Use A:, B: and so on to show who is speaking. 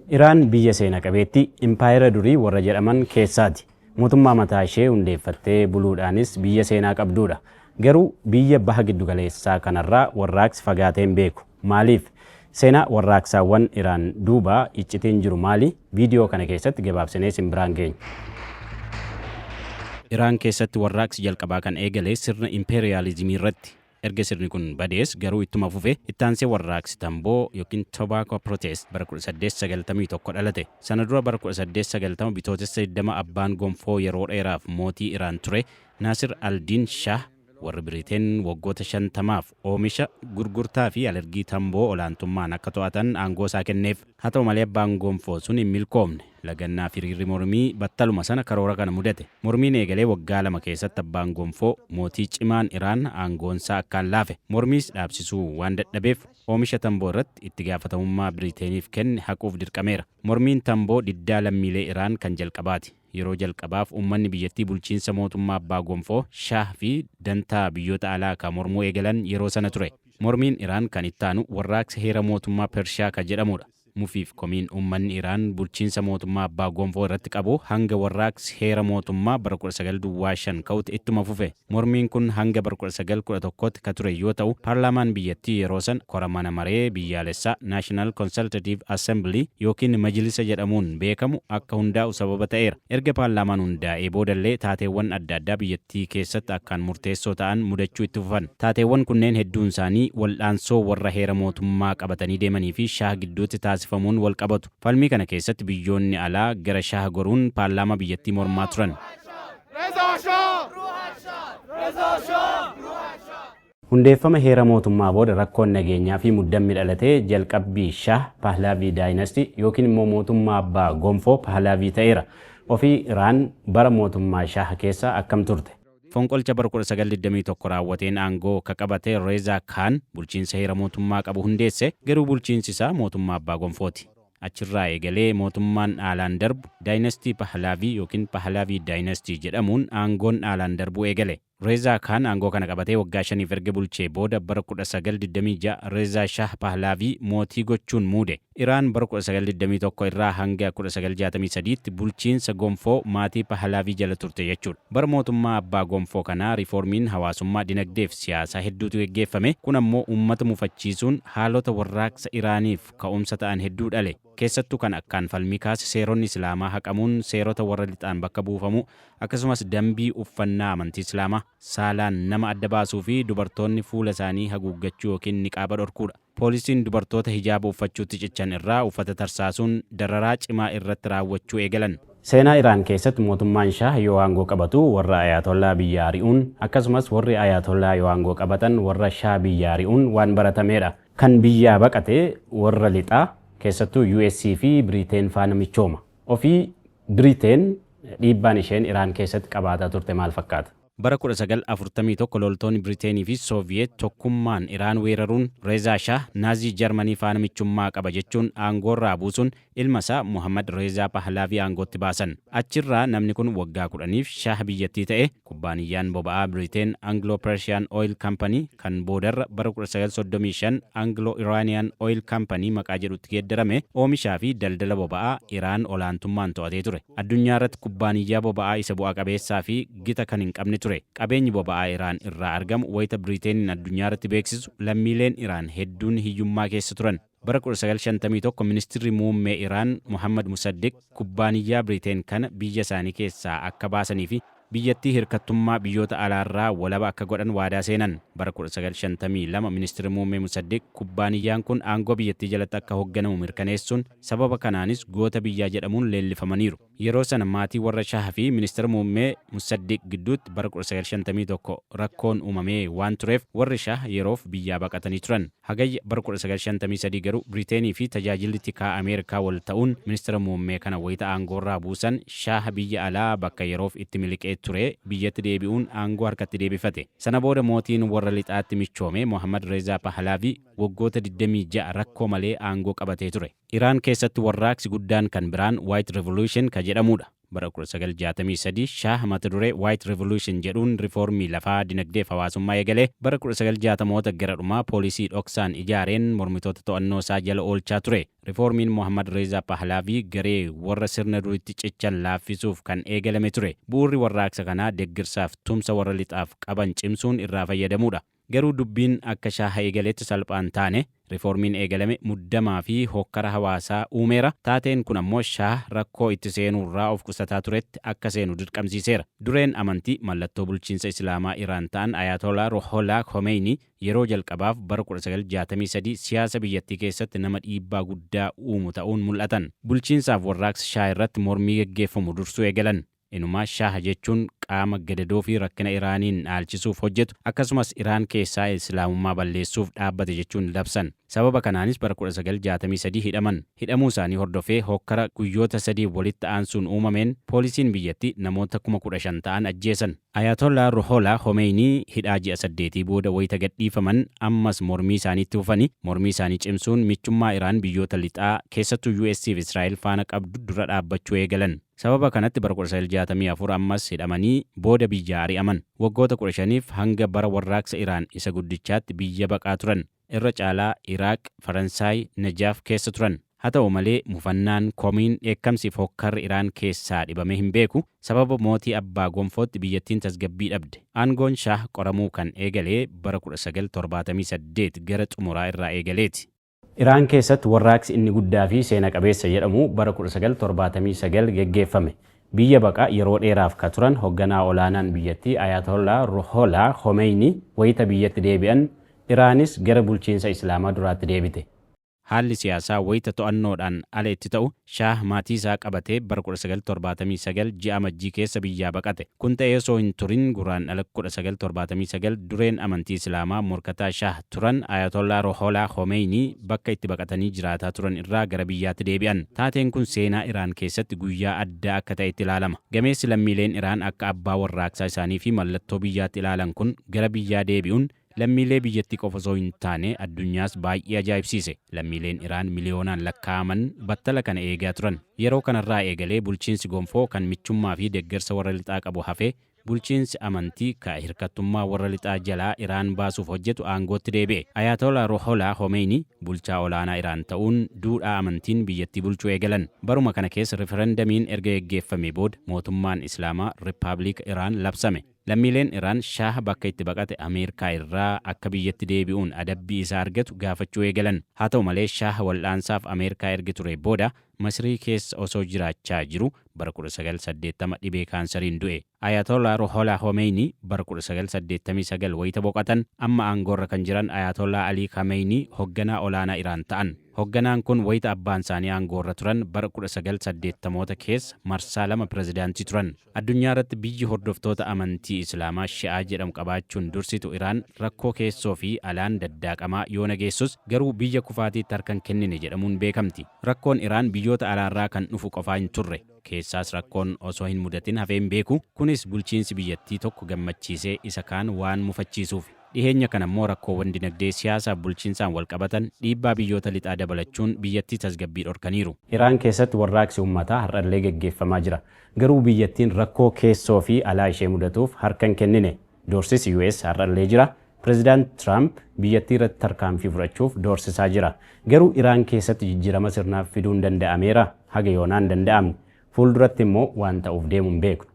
A: Iraan biyya seena qabeettii impaayera durii warra jedhaman keessaati. Mootummaa mataa ishee hundeeffattee buluudhaanis biyya seenaa qabduudha. Garuu biyya baha giddugaleessaa kanarraa warraaqsi fagaatee hin beeku. Maaliif? Seenaa warraaqsaawwan Iraan duuba iccitiin jiru maali? Viidiyoo kana keessatti gabaabsinee isin biraan geenya. Iraan keessatti warraaqsi jalqabaa kan eegale sirna impeeriyaalizimii irratti. Erga sirni kun badees garuu ittuma fufe. Ittaansee warraaqsi tamboo yookiin Tobacco Protest bara 1891 dhalate. Sana dura bara 1890 Bitootessa 20 abbaan gonfoo yeroo dheeraaf mootii Iraan ture Naasir Aldiin Shah warri Biriteen waggoota 50f oomisha, gurgurtaa fi alergii tamboo olaantummaan akka to'atan aangoo isaa kenneef. Haa ta'u malee abbaan gonfoo sun hin milkoofne. Lagannaa fi hiriirri mormii battaluma sana karoora kana mudate. Mormiin eegalee waggaa 2 keessatti abbaan gonfoo mootii cimaan Iraan aangoonsaa akkaan laafe. Mormiis dhaabsisuu waan dadhabeef oomisha tamboo irratti itti gaafatamummaa Biriteeniif kenne haquuf dirqameera. Mormiin tamboo diddaa lammiilee Iraan kan jalqabaati. Yeroo jalqabaaf uummanni biyyattii bulchiinsa mootummaa abbaa gonfoo, Shaah fi dantaa biyyoota alaa ka mormuu eegalan yeroo sana ture. Mormiin Iraan kan ittaanu warraaqsa heera mootummaa Pershiyaa ka jedhamudha. Mufiif komiin uummanni Iraan bulchiinsa mootummaa abbaa gonfoo irratti qabu hanga warraaqsi heera mootummaa bara 1905 ka'utti ittuma fufe. Mormiin kun hanga bara 1911tti ka ture yoo ta'u, paarlaamaan biyyattii yeroo sana kora mana maree biyyaalessaa, National Consultative Assembly, yookiin Majlisa jedhamuun beekamu akka hundaa'u sababa ta'eera. Erga paarlaamaan hundaa'ee boodallee taateewwan adda addaa biyyattii keessatti akkaan murteessoo ta'an mudachuu itti fufan. Taateewwan kunneen hedduunsaanii wal'aansoo warra heera mootummaa qabatanii deemanii fi Shaah gidduutti taasifamuun walqabatu. Falmii kana keessatti biyyoonni alaa gara Shaah goruun paarlaamaa biyyattii mormaa turan. Hundeeffama heera mootummaa booda rakkoon nageenyaa fi muddammi dhalate jalqabbii Shaah Pahlavi Dynasty yookiin immoo mootummaa abbaa gonfoo Pahlavi ta'eera. Ofii Iraan bara mootummaa Shaah keessa akkam turte? Fonqolcha bara 1921 raawwateen aangoo ka qabate Reza Khan bulchiinsa heera mootummaa qabu hundeesse, garuu bulchiinsi isaa mootummaa abbaa gonfooti. Achirraa eegalee mootummaan dhaalaan darbu Daayinastii Pahlaavii yookiin Pahlavi Dynasty jedhamuun aangoon dhaalaan darbuu eegale. Reza Khan aangoo kana qabatee waggaa shaniif erga bulchee booda bara 1926 Reza Shah Pahlavi mootii gochuun muude. Iraan bara 1921 irraa hanga 1963tti bulchiinsa gonfoo maatii Pahlavi jala turte jechuudha. Bara mootummaa abbaa gonfoo kanaa riifoormiin hawaasummaa, dinagdee fi siyaasaa hedduutu geggeeffame. Kun ammoo uummata mufachiisuun haalota warraaqsa Iraaniif ka'umsa ta'an hedduu dhale. Keessattuu kan akkaan falmii kaase seeronni Islaamaa haqamuun seerota warra lixaan bakka buufamuu, akkasumas dambii uffannaa amantii Islaamaa, saalaan nama adda baasuu fi dubartoonni fuula isaanii haguuggachuu yookiin niqaaba dhorkuudha. Poolisiin dubartoota hijaaba uffachuutti cichan irraa uffata tarsaasuun dararaa cimaa irratti raawwachuu eegalan. Seenaa Iraan keessatti mootummaan Shaah yoo aangoo qabatu warra Ayaatollaa biyyaa ari'uun, akkasumas warri Ayaatollaa yoo aangoo qabatan warra Shaah biyyaa ari'uun waan baratameedha. Kan biyyaa baqate warra lixaa, keessattuu US fi Biriteen faana michooma. Ofii Biriteen dhiibbaan isheen Iraan keessatti qabaataa turte maal fakkaata? Bara 1941 loltoonni Biriteenii fi Sooviyeet tokkummaan Iraan weeraruun Reza Shah Naazii Jarmanii faana michummaa qaba jechuun aangoorraa buusuun ilma isaa Mohammad Reza Pahlavi aangootti baasan. Achirraa namni kun waggaa 10f Shah biyyattii ta'e. Kubbaaniyyaan boba'aa Biriteen Anglo-Persian Oil Company kan boodarra bara 1935 Anglo-Iranian Oil Company maqaa jedhutti geeddarame oomishaa fi daldala boba'aa Iraan olaantummaan to'atee ture. Addunyaarratti kubbaaniyyaa boba'aa isa bu'a qabeessaa fi gita kan hin qabne ture. Qabeenyi boba'aa Iraan irraa argamu wayita Biriteeniin addunyaarratti beeksisu lammiileen Iraan hedduun hiyyummaa keessa turan. Bara 1951 ministirri muummee Iraan Mohammad Musaddiq kubbaaniyyaa Biriteen kana biyya isaanii keessaa akka baasanii fi biyyattii hirkattummaa biyyoota alaarraa walaba akka godhan waadaa seenan. Bara 1952 ministirri muummee Musaddiq kubbaaniyyaan kun aangoo biyyattii jalatti akka hogganamu mirkaneessuun sababa kanaanis goota biyyaa jedhamuun leellifamaniiru. Yeroo sana maatii warra Shah fi ministira muummee Musaddiq gidduutti bara 1951 rakkoon uumamee waan tureef warri Shah yeroof biyyaa baqatanii turan. Hagayya bara 1953 garuu Biriteenii fi tajaajilli tikaa Ameerikaa wal ta'uun ministira muummee kana wayita aangoorraa buusan Shaah biyya alaa bakka yeroof itti miliqee ture biyyatti deebi'uun aangoo harkatti deebifate. Sana booda mootiin warra lixaatti michoome Mohammad Reza Pahlavi waggoota 26 rakkoo malee aangoo qabatee ture. Iraan keessatti warraaqsi guddaan kan biraan White Revolution ka jedhamuudha. Bara 1963 Shaah mata duree White Revolution jedhuun riifoormii lafaa, dinagdeef hawaasummaa eegalee bara 1960moota gara dhumaa poolisii dhoksaan ijaareen mormitoota to'annoo isaa jala oolchaa ture. Riifoormiin Mohammad Reza Pahlavi garee warra sirna duriitti cichan laaffisuuf kan eegalame ture. Bu'uurri warraaqsa kanaa deeggarsaaf tumsa warra lixaaf qaban cimsuun irraa fayyadamuudha. Garuu dubbiin akka Shaaha eegaletti salphaan taane. Riifoormiin eegalame muddamaa fi hokkara hawaasaa uumeera. Taateen kun ammoo Shaah rakkoo itti seenuurraa of qusataa turetti akka seenu dirqamsiiseera. Dureen amantii mallattoo bulchiinsa Islaamaa Iraan ta'an Ayatollah Ruhollah Khomeini yeroo jalqabaaf bara 1963 siyaasa biyyattii keessatti nama dhiibbaa guddaa uumu ta'uun mul'atan. Bulchiinsaaf warraaqsa Shaah irratti mormii geggeeffamu dursuu eegalan. Inumaa Shaah jechuun qaama gadadoo fi rakkina Iraaniin dhaalchisuuf hojjetu, akkasumas Iraan keessaa Islaamummaa balleessuuf dhaabbate jechuun labsan. Sababa kanaanis bara 1963 hidhaman. Hidhamuu isaanii hordofee hokkara guyyoota 3 walitti aansuun uumameen poolisiin biyyattii namoota 15,000 ta'an ajjeesan. Ayatollah Ruhollah Khomeini hidhaa ji'a 8 booda wayita gadhiifaman ammas mormii isaaniitti fufani. Mormii isaanii cimsuun michummaa Iraan biyyoota lixaa, keessattuu US fi Israa'el faana qabdu dura dhaabbachuu eegalan. Sababa kanatti bara 1964 ammas hidhamanii booda biyyaa ari'aman. Waggoota 15f hanga bara warraaqsa Iraan isa guddichaatti biyya baqaa turan. Irra caalaa Iraaq, Faransaay, Najaaf keessa turan. Haa ta'u malee mufannaan, komiin, dheekkamsi fi hokkarri Iraan keessaa dhibamee hin beeku. Sababa mootii abbaa gonfootti biyyattiin tasgabbii dhabde. Aangoon Shaah qoramuu kan eegale bara 1978 gara xumuraa irraa eegaleeti. Iraan keessatti warraaqsi inni guddaa fi seena qabeessa jedhamu bara 1979 geggeeffame. Biyya baqa yeroo dheeraaf ka turan hogganaa olaanaan biyyattii Ayatollah Ruhollah Khomeini wayita biyyatti deebi'an Iraanis gara bulchiinsa Islaamaa duraatti deebite. Haalli siyaasaa wayita to'annoodhaan ala itti ta'u Shaah maatii isaa qabatee bara 1979 ji'a Amajjii keessa biyyaa baqate. Kun ta'ee osoo hin turin Guraandhala 1979 dureen amantii Islaamaa morkataa Shaah turan Ayatollah Ruhollah Khomeini bakka itti baqatanii jiraataa turan irraa gara biyyaatti deebi'an. Taateen kun seenaa Iraan keessatti guyyaa addaa akka ta'etti ilaalama. Gameessi lammiileen Iraan akka abbaa warraaqsaa isaanii fi mallattoo biyyaatti ilaalan kun gara biyyaa deebi'uun lammiilee biyyattii qofa osoo hin taane addunyaas baay'ee ajaa'ibsiise. Lammiileen Iraan miliyoonaan lakkaa'aman battala kana eegaa turan. Yeroo kanarraa eegalee bulchiinsi gonfoo kan michummaa fi deeggarsa warra lixaa qabu hafee bulchiinsi amantii ka hirkattummaa warra lixaa jalaa Iraan baasuuf hojjetu aangootti deebi'e. Ayatollah Ruhollah Khomeini bulchaa olaanaa Iraan ta'uun duudhaa amantiin biyyattii bulchuu eegalan. Baruma kana keessa riferendamiin erga geggeeffamee booda mootummaan Islaamaa Rippaabilika Iraan labsame. Lammiileen Iraan Shaah bakka itti baqate Ameerikaa irraa akka biyyatti deebi'uun adabbii isaa argatu gaafachuu eegalan. Haa ta'u malee Shaah wal'aansaaf Ameerikaa erga ture booda Masrii keessa osoo jiraachaa jiru bara 1980 dhibee kaansariin du'e. Ayatollah Ruhollah Khomeini bara 1989 wayita boqotan amma aangoorra kan jiran Ayatollah Ali Khamenei hogganaa olaanaa Iraan ta'an. Hogganaan kun wayita abbaan isaanii aangoorra turan bara 1980moota keessa marsaa 2 pirezidaantii turan. Addunyaa irratti biyyi hordoftoota amantii Islaamaa Shi'aa jedhamu qabaachuun dursitu Iraan rakkoo keessoo fi alaan daddaaqamaa yoo nageessus garuu biyya kufaatiitti harka hin kennine jedhamuun beekamti. Rakkoon Iraan biyyoota alaarraa kan dhufu qofaa hin turre. Keessaas rakkoon osoo hin mudatin hafee hin beeku. Kunis bulchiinsi biyyattii tokko gammachiisee isa kaan waan mufachiisuufi. Dhiheenya kana immoo rakkoowwan dinagdee, siyaasaaf bulchiinsaan walqabatan dhiibbaa biyyoota lixaa dabalachuun biyyattii tasgabbii dhorkaniiru. Iraan keessatti warraaqsi uummataa har'allee geggeeffamaa jira. Garuu biyyattiin rakkoo keessoo fi alaa ishee mudatuuf harka hin kennine. Doorsisi US har'allee jira. Pireezidaant Tiraamp biyyattii irratti tarkaanfii fudhachuuf doorsisaa jira. Garuu Iraan keessatti jijjiirama sirnaaf fiduun danda'ameera? Haga yoonaa hin danda'amne. Fuulduratti immoo waan ta'uuf deemu hin beeknu.